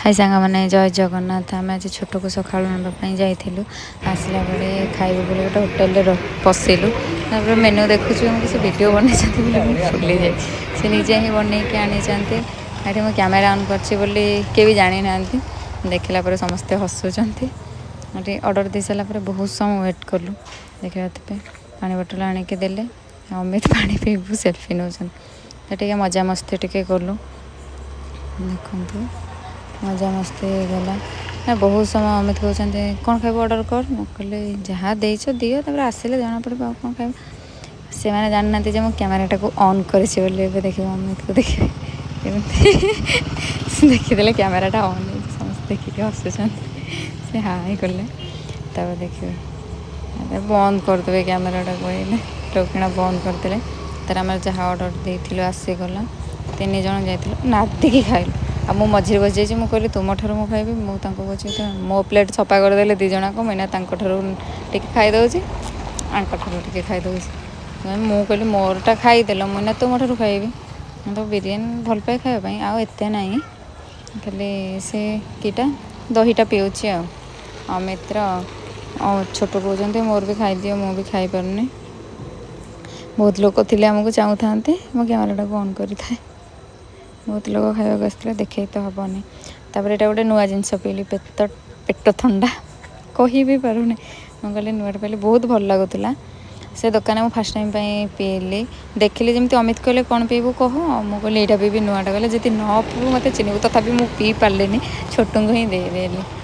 High ସାଙ୍ଗମାନେ, ଜୟ ଜଗନ୍ନାଥ। ଆମେ ଆଜି ଛୋଟକୁ ସକାଳୁ ନେବା ପାଇଁ ଯାଇଥିଲୁ। ଆସିଲା ବେଳେ ଖାଇବୁ ବୋଲି ଗୋଟେ ହୋଟେଲରେ ପଶିଲୁ। ତାପରେ ମେନୁ ଦେଖୁଛୁ। ମୁଁ କିଛି ଭିଡ଼ିଓ ବନେଇଛନ୍ତି ବୋଲି ମୁଁ ଭୁଲି ଯାଇଛି। ସେ ନିଜେ ହିଁ ବନେଇକି ଆଣିଛନ୍ତି। ଏଠି ମୁଁ କ୍ୟାମେରା ଅନ୍ କରିଛି ବୋଲି କିଏ ବି ଜାଣିନାହାନ୍ତି। ଦେଖିଲା ପରେ ସମସ୍ତେ ହସୁଛନ୍ତି। ଏଠି ଅର୍ଡ଼ର ଦେଇ ସାରିଲା ପରେ ବହୁତ ସମୟ ୱେଟ୍ କଲୁ। ଦେଖିବା ପାଣି ବୋଟଲ ଆଣିକି ଦେଲେ। ଅମିତ ପାଣି ପିଇବୁ ସେଲ୍ଫି ନେଉଛନ୍ତି। ତ ଟିକେ ମଜାମସ୍ତି ଟିକେ କଲୁ। ଦେଖନ୍ତୁ, ମଜାମସ୍ତି ହେଇଗଲା ନା ବହୁତ ସମୟ। ଅମିତ କହୁଛନ୍ତି, "କ'ଣ ଖାଇବୁ, ଅର୍ଡ଼ର କର।" ମୁଁ କହିଲି, "ଯାହା ଦେଇଛ ଦିଅ, ତାପରେ ଆସିଲେ ଜଣାପଡ଼ିବ ଆଉ କ'ଣ ଖାଇବ।" ସେମାନେ ଜାଣିନାହାନ୍ତି ଯେ ମୁଁ କ୍ୟାମେରାଟାକୁ ଅନ୍ କରିଛି ବୋଲି। ଏବେ ଦେଖିବ, ଅମିତକୁ ଦେଖିବେ, ଏମିତି ଦେଖିଦେଲେ କ୍ୟାମେରାଟା ଅନ୍ ହେଇଛି। ସମସ୍ତେ ଦେଖିକି ହସୁଛନ୍ତି। ସେ ହାଇ କଲେ। ତାପରେ ଦେଖିବେ, ବନ୍ଦ କରିଦେବେ କ୍ୟାମେରାଟାକୁ। ଏଇନେ ଟୋକିଣା ବନ୍ଦ କରିଦେଲେ। ତାର ଆମର ଯାହା ଅର୍ଡ଼ର ଦେଇଥିଲୁ ଆସିଗଲା। ତିନି ଜଣ ଯାଇଥିଲୁ, ନାଦିକି ଖାଇଲୁ। ଆଉ ମୁଁ ମଝିରେ ବସିଯାଇଛି। ମୁଁ କହିଲି, "ତୁମଠାରୁ ମୁଁ ଖାଇବି।" ମୁଁ ତାଙ୍କୁ କହୁଛି, ମୋ ପ୍ଲେଟ୍ ସଫା କରିଦେଲେ ଦୁଇ ଜଣଙ୍କ। ମୁଁ ଏଇନା ତାଙ୍କଠାରୁ ଟିକେ ଖାଇଦେଉଛି, ଆଙ୍କଠାରୁ ଟିକେ ଖାଇଦେଉଛି। ମୁଁ କହିଲି, "ମୋରଟା ଖାଇଦେଲ, ମୁଁ ଏଇନା ତୁମଠାରୁ ଖାଇବି।" ମୁଁ ତ ବିରିୟାନୀ ଭଲ ପାଏ ଖାଇବା ପାଇଁ, ଆଉ ଏତେ ନାହିଁ। ଖାଲି ସେ କିଟା ଦହିଟା ପିଉଛି। ଆଉ ଅମିତ୍ର ଆଉ ଛୋଟ କହୁଛନ୍ତି, "ମୋର ବି ଖାଇଦିଅ, ମୁଁ ବି ଖାଇପାରୁନି।" ବହୁତ ଲୋକ ଥିଲେ, ଆମକୁ ଚାହୁଁଥାନ୍ତି। ମୁଁ କ୍ୟାମେରାଟାକୁ ଅନ୍ କରିଥାଏ। ବହୁତ ଲୋକ ଖାଇବାକୁ ଆସିଥିଲେ, ଦେଖେଇ ତ ହେବନି। ତାପରେ ଏଇଟା ଗୋଟେ ନୂଆ ଜିନିଷ ପିଇଲି। ପେଟ ପେଟ ଥଣ୍ଡା କହି ବି ପାରୁନି। ମୁଁ କହିଲି, ନୂଆଟା ପିଇଲି, ବହୁତ ଭଲ ଲାଗୁଥିଲା। ସେ ଦୋକାନରେ ମୁଁ ଫାର୍ଷ୍ଟ ଟାଇମ୍ ପାଇଁ ପିଇଲି। ଦେଖିଲି ଯେମିତି, ଅମିତ କହିଲେ, "କ'ଣ ପିଇବୁ କହ?" ମୁଁ କହିଲି, "ଏଇଟା ପିଇବି ନୂଆଟା।" କହିଲେ, "ଯଦି ନ ପିଇବୁ, ମୋତେ ଚିହ୍ନିବୁ।" ତଥାପି ମୁଁ ପିଇ ପାରିଲିନି, ଛୋଟଙ୍କୁ ହିଁ ଦେଇଦେଲି।